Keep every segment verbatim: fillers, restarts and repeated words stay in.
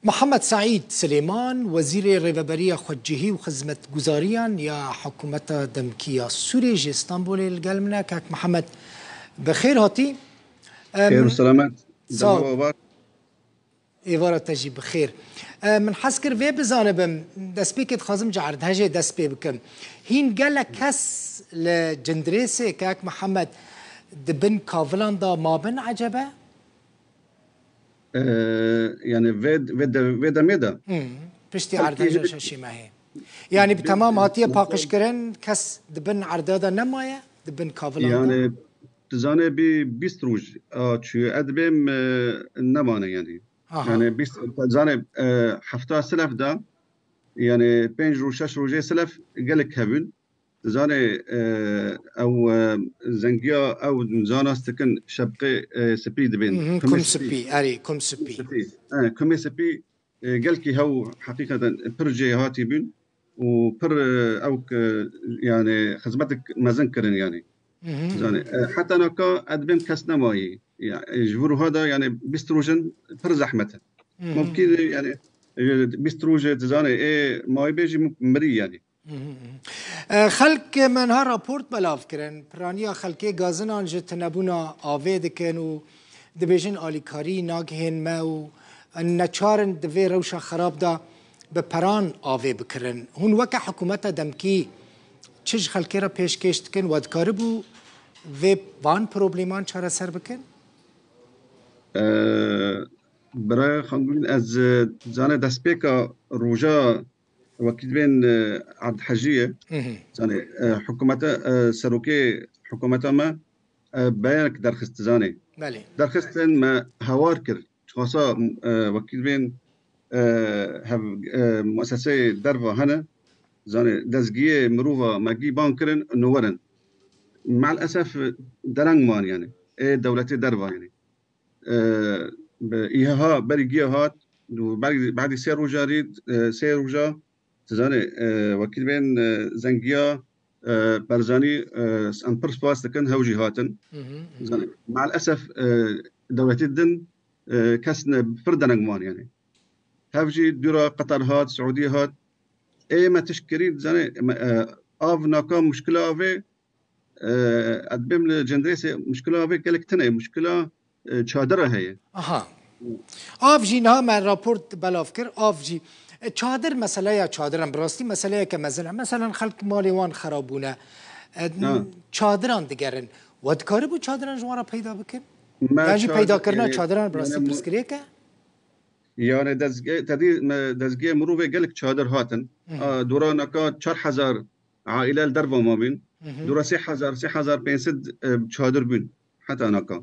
Mihemed Seîd Silêman, Wezîrê Rêveberiya Xwecihî û Xizmetguzariyan ya Hikûmeta Demkî ya Sûriyê ji Stenbolê li gel min e. Kak Mihemed, bi xêr hatî. Em, Xêr û selamet. Sağ ol. Dema bar. Êvara te jî bi xêr. E, min hez kir vê bizanibim, destpêkê dixwazim ji erdhejê dest pê bikim. Hîn gelek kes li Cindirêsê, Kak Mihemed, di bin kavilan de mabin ecebe? Ee, yani vê, vê, de, vê demê de. Hmm. Piştî Belkî erdeja şeşî mehê. Yani bi bi- temam hatiye paqijkirin, kes di bin erda de nemaye, di bin kavilan de. Yani tu zanê bi bîst roj a çûye, ez dibêm, e, nemane yani. Aha. Yani bîst, tu zanê, e, hefta silef de, yani pênc roj, şeş rojê silef gelek hebûn. Zanê, e, ew, e, zengiya ew zana dikin şebqê, e, spî dibên. Mhm, Kumê kum spî. Spî, erê, kum spî. Spî. E, kumê spî, e, gelkî hew heqîqeten pir jêhatî bûn û pir, e, ew, e, yani xizmetek mezin kirin yani. Mhm. Zanê, e, heta naka ez dibêm kes nemayî. Ya, e, ji vir wiha da yani bîst rojin pir zehmet e. Mhm. Mumkin e, yani, e, bîst rojê dizanê ê mayî bê jî mirî yani. Mhm, mhm. E, xelk me niha raport belav kirin. Piraniya xelkê gazinan ji tunebûna avê dikin û dibêjin alîkarî nagihên me û neçar in di vê rewşa xerab de bi peran avê bikirin. Hûn weke hikûmeta demkî çi ji xelkê re pêşkêş dikin? We dikaribû vê van probleman çareser bikin? E, Birayê Xangûn, ez, e, zane destpêka roja wekî dibên, e, erdhejî ye. Hı hı. Zanê, e, hikûmete, e, serokê hikûmeta me, e, beyanek derxist zanê. Belê. Derxistin me hawar kir. Xasa, e, wekî dibên, e, hev, e, mueseseyê derva hene. Zanê, dezgiyê mirova me gî ban kirin, nûwerin. Maalesef dereng man yani. Ê dewletê derva yani. E, bi îha berî giya hat, û berî, berî sê roja rî, e, sê roja, tu zanê, e, wekî bên, e, zengiya, e, Barzanî, e, em pir spas dikin, hew jî hatin. Hı hı, hı hı. Zanê, maalesef, e, dewletê din, e, kes ne, pir dereng man yani. Hev jî dûra Qatar hat, Siûdî hat. Ê me tişt kirî, zanê, me, e, av naka muşkila avê, e, ez dibêm li Cendirêsê muşkila avê gelek tune ye, muşkila, e, çadira heye. Aha. Av jî niha me raport belav kir, av jî. E, çadir, meseleya çadiran, bi rastî meseleyeke mezin e. Meselen xelk malê wan xerab bûne. E, Ha. Çadiran digerin. We dikaribû çadiran ji wan re peyda bikin? Me Yan jî çadir, peydakirina yani, çadiran bi rastî yani mu- pirsgirêk e? Yani dezge-, tedî me, dezgê mirovê gelek çadir hatin. Hı hı. A, dora naka çar hezar aîle li derva mabîn. Hı hı. Dora sê hezar, sê hezar pênc sed, e, çadir bûn heta naka.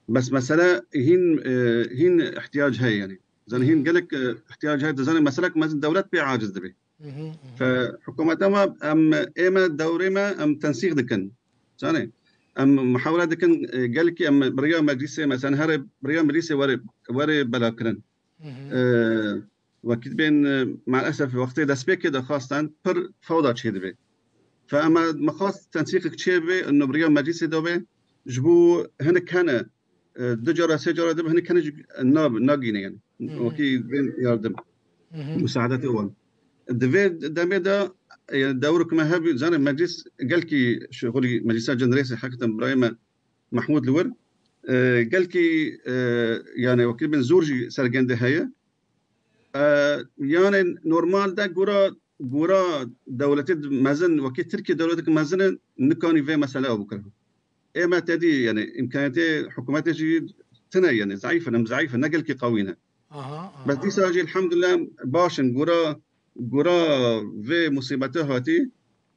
Bes mesele hîn, e, hîn ihtiyac heye yani. Zanî Hı hı. hîn gelek, e, ihtiyac heye. Zanî meselek mezin dewlet pê aciz dibe. Hı hı, hı hı. Fe hikûmeta me, em, ê me dewrê me, em tensîq dikin. Zanî, em muhawele dikin, e, gelkî em bi riya meclîsê, mesela here bi riya meclîsê were, were belakirin. Hı hı. E, wekî dibên, e, maalesef wextê destpêkê de xwestan pir fewda çêdibe. Fe em, me xwest tensîqek çêbe, ino bi riya meclîsê de be, ji bo hinek hene, e, du cara, sê cara dibe, hinek hene jî na-, nagîne yani. Hı hı. Wekî dibên yardim, Hı hı. musaadetê wan. Di vê demê de, e, dewrek me hebû, zanê meclis gelkî şixulî meclisa Cendirêsê heqeten birayê me Mehmûd li wir, e, gelkî, e, yani wekî bin zor jî sergendê heye. E, yani normal de gora, gora dewletê mezin, wekî Tirkiye dewletek mezin e, nikanî vê mesele ew bikir. Ê me tedî, yani îmkaniyetê hikûmetê jî tune, yani zayîf in, em zayîf in, ne gelkî qewî ne. Aha, aha. Bes dîsa jî elhamdulillah baş in, gora, gora vê musîbete hatî,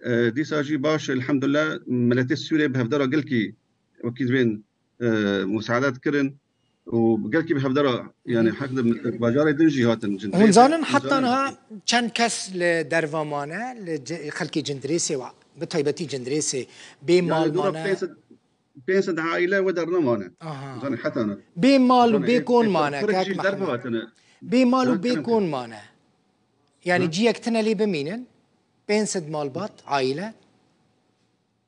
e, dîsa jî baş elhamdulillah miletê Sûriyê bi hevdara gelkî wekî dibên, e, musaadet kirin û gelkî bi hevdara, yani Hı hı. heq de bajarê din jî hatin Cindirêsê. Hûn zanin heta niha çend kes li derva mane, li ci-, xelkê Cindirêsê wa, bi taybetî Cindirêsê bê mal mane? Yani dora pênc sed, pênc sed aîle wê dernamane. Aha. Zanî heta niha. Bê mal û bê kon mane, Kak Mihemed. Bê mal û bê kon mane. Yani ciyek tine lê bimînin? Pênc sed malbat, aîle?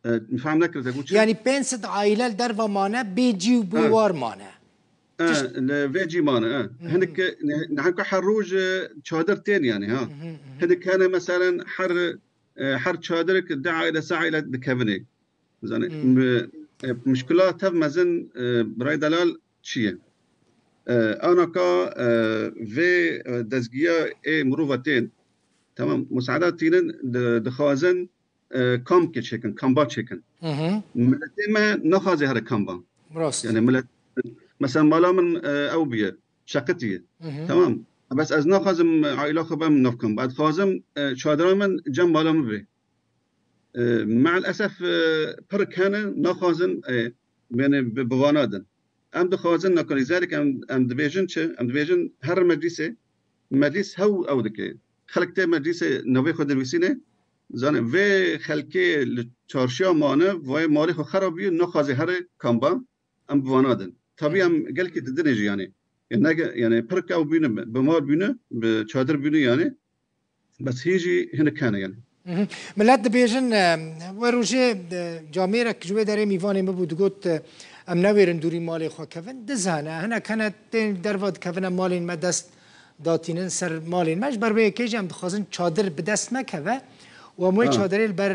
E, fehm nekir te got çi? Yani pênc sed aîle li derva mane, bê cî û bê war mane. E, Tişt- li vê cî mane, e. Hı hı. Hinek, ne, ne, her roj, e, çadir tên yani, ha. Hı hı, hı hı. Hinek hene, meselen, her, e, her çadirek di aile, se aile dikevine. Zanî, Hmm. mi-, e, muşkila tev mezin, e, birayê delal çi ye? E, anaka, e, vê, e, dezgiya ê mirova tên, tamam, musaada tînin di-, dixwazin, e, kampkê çêkin, kamba çêkin. Hı hı. Miletê me naxwaze here kamba. Rast. Yani millet, mesela mala min, e, ew bûye, şeqitiye. Hı hı. Tamam. Bes ez naxwazim aîla xwe bem nav kamba. Ez dixwazim, e, çadira min cem mala min bê. E, me'el esef, e, pirik hene, naxwazin, e, yani bi, bi vana din. Em dixwazin nakarî zerek em, em dibêjin çi? Em dibêjin her meclîsê, meclîs hew ew dike. Xelk tê meclîsê navê xwe dinivîsîne, zane vê xelkê li çarşiya mane, vayê malê xwe xera bûye, naxwaze here kamba, em bi vana din. Tabî em gelkî didinê jî yani. Yani, nege, yani pirik ew bûne, bi mal bûne, bi çadir bûne yani. Bes hî jî hinek hene yani. Mhm. Millet dibêjin, e, we rojê, e, camêrek ji wê derê mîvanê min bû, digot, e, em newêrin dûrî malê xwe kevin. Diz hene, hinek hene tên derva dikevin, em malên me dest datînin ser malên me. Ji ber vê yekê jî em dixwazin çadir bi dest me keve û em wê Ha. çadirê li ber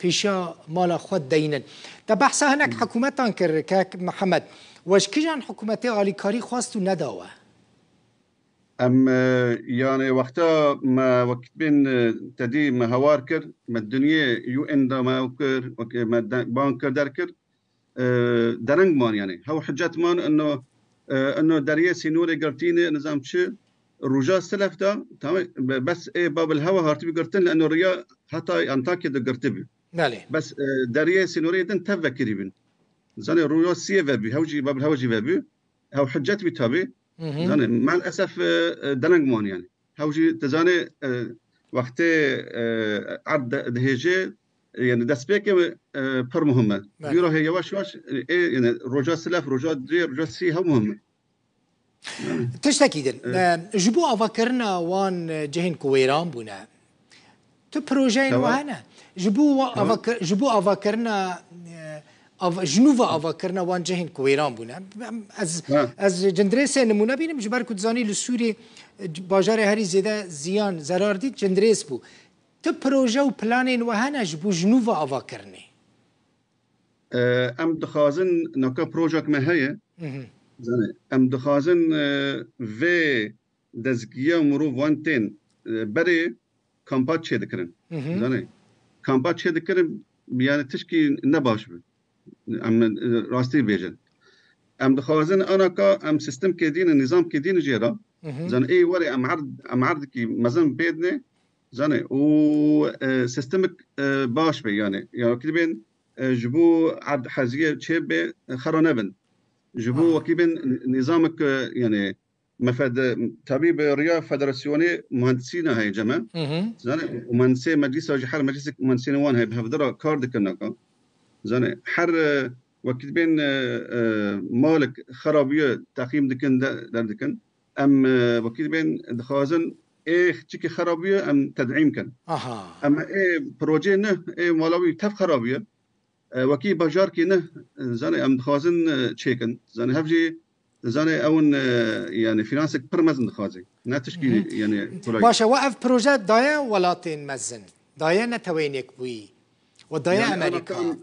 pêşiya mala xwe deynin. Te behsa hinek Hmm. hikûmetan kir, kek Mihemed. We ji kîjan hikûmetê alîkarî xwest û neda we? Em, e, yani wexta me wekî bên, e, te dî me hawar kir, me dinyê U N da me ew kir, wekî me de-, bang kir, derkir, e, dereng man yani. Hew hicet man, ino, e, ino deriyê sînorê girtî ne, nizam çi, roja silef da, tamam, be-, bes ê Babil Hewa hartibî girtin, li ino riya heta Antakya de girtibî. Belê. Bes, e, deriyê sînorê din tev vekirî bin. Zanê roja siyê vebî, hew jî, Babil Hewa jî vebî. Hew hicet bî tabî. Hı hı. Zanê, me'el esef, e, e, dereng man yani. Hew jî, tu zanê, e, wextê, e, erd de-, dihêjê, e, yani destpêkê, e, pir muhim e. Belê. Dûra hê yavaş yavaş, e, yani roja silef, roja duyê, roja sî hew muhim e. Yani, Tiştekî din. Evet. E, ji bo avakirina wan, e, cihên ku wêran bûne, tu projeyên Tamam. we hene? Ji bo wa-, Tamam. avakir-, ji bo avakirina, e, av-, ji nû ve avakirina wan cihên ku wêran bûne. Em, ez, Ha. ez Cindirêsê nimûne bînim, ji ber ku dizanî li Sûrî, e, bajarê herî zêde ziyan, zerar dît, Cindirês bû. Tu proje û planên we hene ji bo ji nû ve avakirinê? E, em dixwazin, naka projek me heye. Mhm. Zanê, em dixwazin, e, vê dezgiya mirov wan tên, e, berê kampa çêdikirin. Mhm. Zanê, kampa çêdikirin, yani tişkî ne baş bi. Em, e, rastî bêjin. Em dixwazin anaka em sistemkê dînin, nîzamkê dînin jê re. Mhm. Zanê, ê were em erd, em erdikî mezin pê dine. Zanê, û, e, sistemik, e, baş be yani. Ya wekî bên, e, ji bo erd heziyê çê be, e, xera nebin. Ji bo Aha. wekî bên nîzamek, e, yani, me fed-, tabî bi riya federasyonê muhendisîna heye ceme. Hı hı. Zanê, û muhendisê meclîsa jî her meclîsek muhendisên wan heye bi hevdira kar dikin naka. Zanê, her, e, wekî bên, e, e, malek xera bûye teqîm dikin, de-, derdikin. Em, e, wekî bên dixwazin ê çikî xera bûye em ted'îm kin. Aha. Em ê projê ne, ê mala wî tev xera bûye. E, wekî bajarkî ne, e, zanê em dixwazin, e, çêkin. Zanê hev jî, zanê ew in, e, yani fînansek pir mezin dixwaze. Ne tişkî, Hı hı. yani, kolay. Baş e, we ev proje daye welatên mezin. Daye Neteweyên Yekbûyî. We daye Yani Amerîka. anaka em,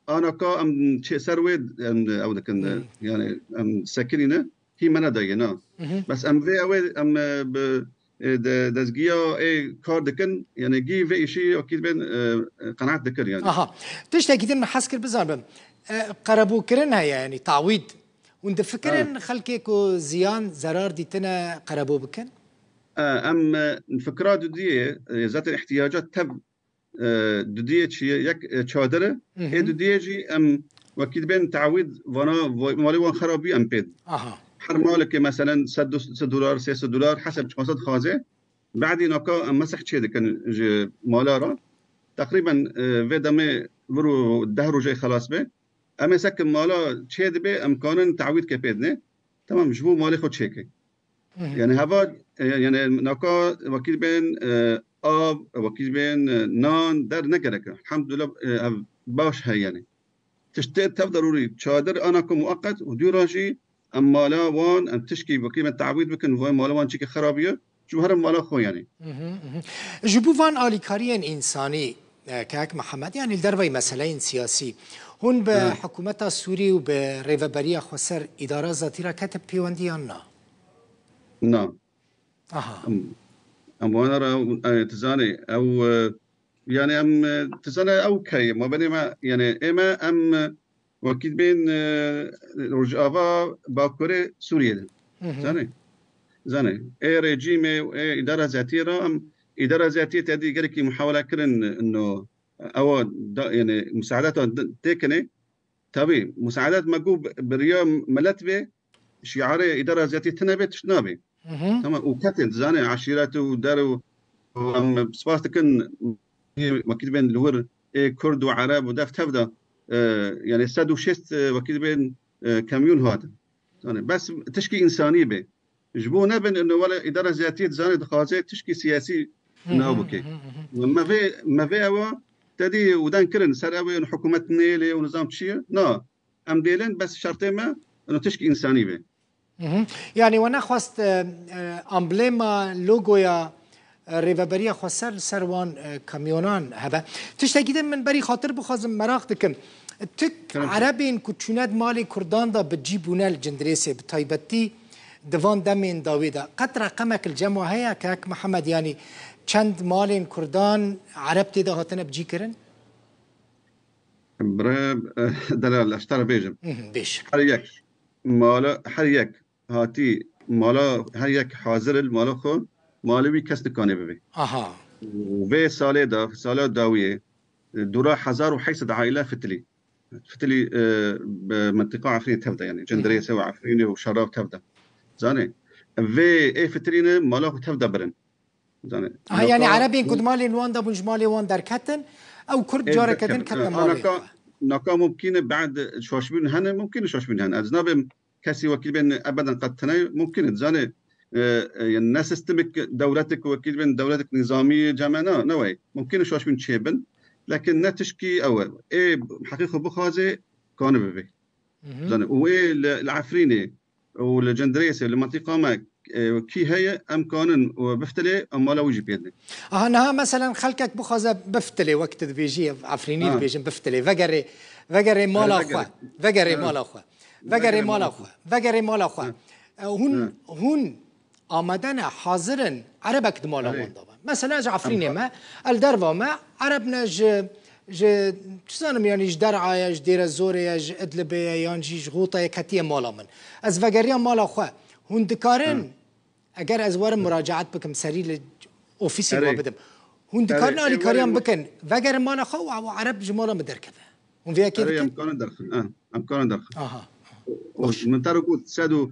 anaka em çê ser wê em ew dikin. Hı. Yani em sekinî ne. Hî me nedaye, na. Hı hı. Bes em vê ew ê, em, e, bi, e, de, dezgiya ê kar dikin, yani gî vê îşî wekî bên, e, e, qenaet dikir yani. Aha. Tiştekî din min hez kir bizanibim. E, qerebûkirin heye, yani tawîd. Hûn difikirin Ha. xelkê ku ziyan, zerar dîtine qerebû bikin? E, em, e, fikra dudiyê, e, zaten ihtiyaca tev, e, dudiyê çi ye? Yek, e, çadir e. Hı hı. Ê dudiyê jî em wekî dibên tawîd vana va-, malê wan xera bû em pê din. Aha. Her malekê meselen sed, du sed dolar, sê sed dolar, heseb çiqasa dixwaze. Badî naka em mesih çê dikin ji mala re. Teqrîben, e, vê demê vir û deh rojê xelas be. Em ê seke mala çê dibe, em kanin tawîdke pê dine. Tamam, ji bo malê xwe çêke. Hı hı. Yani heva, e, yani naka wekî bên, e, av, wekî bên, e, nan der ne gerek e. Elhamdulillah, e, ev baş he yani. Tiştê tev derûrî, çadir anaka mueqet û dûra jî em mala wan, em tişkî wekî me te'wîd bikin, vay mala wan çikî xerabiye, ji bo herin mala xwe yanî. Mhm, mhm. Ji bo van alîkariyên însanî, e, kek Mihemed, yanî li derveyî meseleyên siyasî, hûn bi Evet. hikûmeta Sûrî û bi rêveberiya xweser îdara zatî re ketin pêwendî yan na? Na. Aha. Em, em wana re, e, tu zanî, ew, e, yanî em, e, tu zanî ew keyê, ma benê me, yanî ê me, em, e, wekî bên, e, Rojava Bakurê Sûriyê de. Mhm. Zanî? Zanî. Ê rejîmê, ê îdara zatiyê re, em îdara zatiyê te dî gelekî muhawele kirin, no, ewa da, yanî, musaadeta têkinê, Tabî, musaedet me got bi, bi riya milet bê, şiarê îdara ziyatî tune bê, tişt nabê. Mhm. Tamam, û ketê, dizane, eşîret û der û, û em spas dikin, wekî dibên li wir ê Kurd û Ereb û dev tev de, e, yani sed û şêst, e, wekî dibên, e, kamyon hatin. Yani bes tişkî însanî bê. Ji bo nebin, ino wele îdara ziyatiyê dizane dixwaze tişkî siyasî Hı hı, nav bike. hı hı, hı hı. Me vê, me vê ewa te dî û den kirin ser ew ê hikûmet nêlê û nizam çi ye? Na, em dêlin bes şertê me ino tişkî însanî be. Hı hı. Yani we nexwest, e, e, amblema, logoya, e, Rêveberiya Xweser li ser wan, e, kamyonan hebe. Tiştekî din min berî xatir bixwazim, meraq dikim. Tu Kerem. Erebên ku çûne di malê Kurdan de bi cî bûne li Cindirêsê, bi taybetî di van demên dawî de, qet reqemek li cem we heye, kek Mihemed, yanî çend malên Kurdan Ereb tê de hatine bi cî kirin? Bire, delal, ez ji te re bêjim. Hı hı, bêj. Her yek, mala, her yek hatî, mala, her yek hazir il mala xwe, malê wî kes nikane bibe. Aha. Û vê salê de, sala dawiyê, dûra hezar û heyt sed aîle fitilî. Fitilî, e, bi mentiqa Efrînê tev de, yani, Hı hı. Cindirêsê û Efrînê û Şarav tev de. Zanê, vê ê fitilî ne mala xwe tev de birin. Zanê, Aha, yani naka Erebên ku di malên wan de bûn, ji malê wan derketin, ew Kurd Ê, carekê din derketin. ketine Aa, malê naka, xwe. Naka mumkin e, bad şaşbûn hene, mumkin e şaşbûn hene. Ez nabêm kesî wekîl bên ebeden qet tine, mumkin e. Zanê, e, e, yani ne sistemik dewletik wekîl bên dewletik nizamî ceme na, ne wey. Mumkin e şaşbûn çêbin. Lekin ne tişkî ew e. Ê heqî xwe bixwaze, kane bibe. Hı hı. Zanê, û ê li, li Efrînê û li Cindirêsê, li mentiqa me, e, kî heye, em kanin û biftilê, em mala wî jî pê didin. Aha, niha meselen xelkek bixwaze biftilê, wek tu dibêjî, Efrînî Ha. dibêjin biftilê, vegerê, vegerê mala Ha, xwe, vegerê. vegerê Ha. mala xwe, vegerê Vegerê mala mala xwe, vegerê mala xwe. Ha. E, hûn, Ha. hûn amade ne, hazir in, Erebek di mala Erê. wan de be. Mesela ji Efrînê Em me, el derva me, Ereb ne ji, ji, çi zanim, yanî ji Der'a ye, ji Dêrezorê ye, ji Idlibê ye, yan jî ji Xûtê ye, ketiye mala min. Ez vegeriya mala xwe. Hûn dikarin, Hı. eger ez werim muracaat bikim, serî li ofîsê Erê. we bidim. Hûn dikarin Erê, ê alîkariyan werin bikin, vegerin mala xwe û ew Ereb ji mala min derkeve. Hûn vê yekê Erê, dikin? Em karin derxin, ha, em karin derxin. Aha. Û Baş. Min te re got, sed û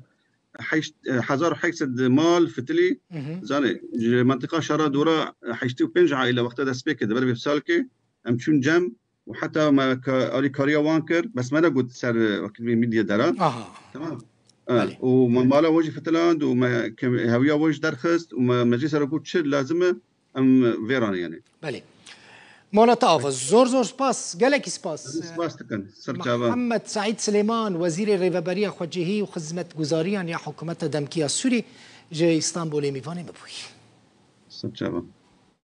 heşt, e, hezar û heyt sed mal fitilî, Hı hı. zanê, ji mentiqa şara dora, e, heştê û pênc aîle wexta dest pê kir, di ber vê salkê, em çûn cem û heta me ka-, alîkariya wan kir, bes me negot ser, e, wekî vê medya dera. Aha. Tamam. E, Belê. Û me mala wan jî fitiland û me ke-, hewiya wan jî derxist û me, me jî ser got çi lazim e, em vê ranê yanê. Belê. Mala te ava. Zor zor spas. Gelekî spas. Ez spas dikim. Ser çavan. Mihemed Seîd Silêman, Wezîrê Rêveberiya Xwecihî û Xizmetguzariyan ya Hikûmeta Demkî ya Sûrî ji Îstanbulê mîvanê me bûyî. Ser çavan.